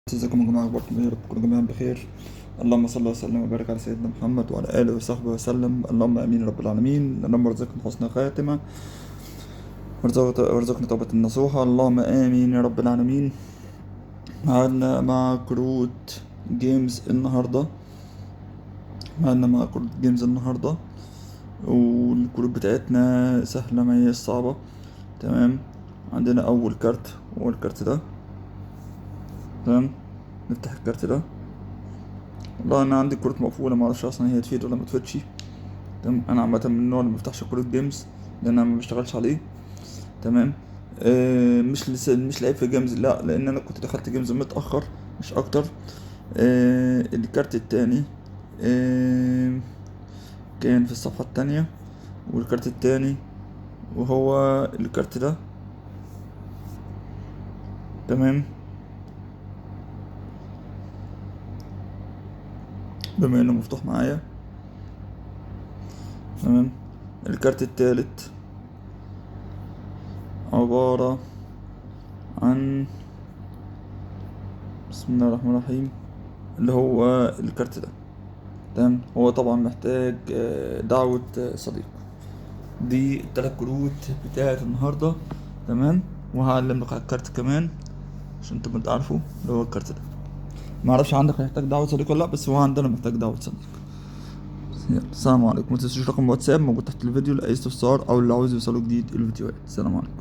ازيكم يا جماعة، اخباركم ايه؟ يا رب تكونوا جميعا بخير. اللهم صل وسلم وبارك على سيدنا محمد وعلى اله وصحبه وسلم، اللهم امين رب العالمين. اللهم ارزقنا حسن خاتمة، وارزقنا توبة النصوحة، اللهم امين يا رب العالمين. معانا مع كروت games النهاردة، معانا مع كروت games النهاردة، والكروت بتاعتنا سهلة ما هي صعبة. تمام، عندنا اول كارت هو الكارت ده. تمام، نفتح الكارت ده. والله انا عندي كروت مقفولة، ما اعرفش اصلا هي تفيد ولا ما تفيدش. تمام، انا عامة من النوع اللي ما بفتحش كروت games لان انا ما بشتغلش عليه. تمام، مش لعيب في games، لا، لان انا كنت دخلت games متاخر مش اكتر. الكارت التاني، كان في الصفحة التانية، والكارت التاني وهو الكارت ده. تمام، بما انه مفتوح معايا. تمام، الكارت التالت عبارة عن بسم الله الرحمن الرحيم اللي هو الكارت ده. تمام، هو طبعا محتاج دعوة صديق. دي التلات كروت بتاعت النهاردة. تمام، وهعلم لك على الكارت كمان عشان تبقوا تعرفوا اللي هو الكارت ده. ما اعرفش عندك هيحتاج دعوة صديق ولا لا، بس هو عندنا محتاج دعوة صديق. يلا، السلام عليكم. ما تنسوش رقم واتساب موجود تحت الفيديو لأي استفسار أو اللي عاوز يوصله جديد الفيديوهات. السلام عليكم.